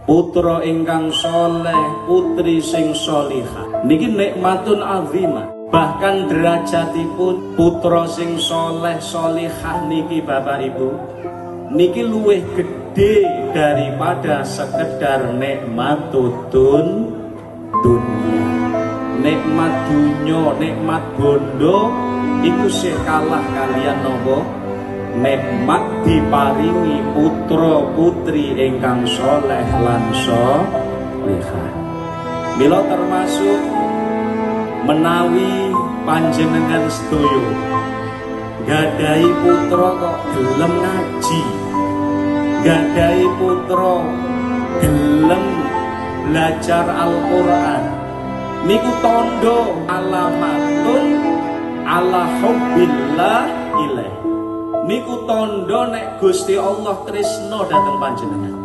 Putra ingkang soleh, putri sing solihah niki nikmatun azimah. Bahkan derajatipun putra sing soleh solihah niki, Bapak Ibu, niki luwih gede daripada sekedar nikmat dunia. Nikmat dunya, nikmat bondo iku sih kalah kalian nopo? Nikmat diparingi putra putri ingkang soleh lan solihah. Mila termasuk menawi panjenengan sedaya gadahi putra kok gelem ngaji, gadahi putra gelem belajar Al-Qur'an, niku tondo alamatun ala hubbillah ilaih. Niku tondo nek Gusti Allah tresno dateng panjenengan.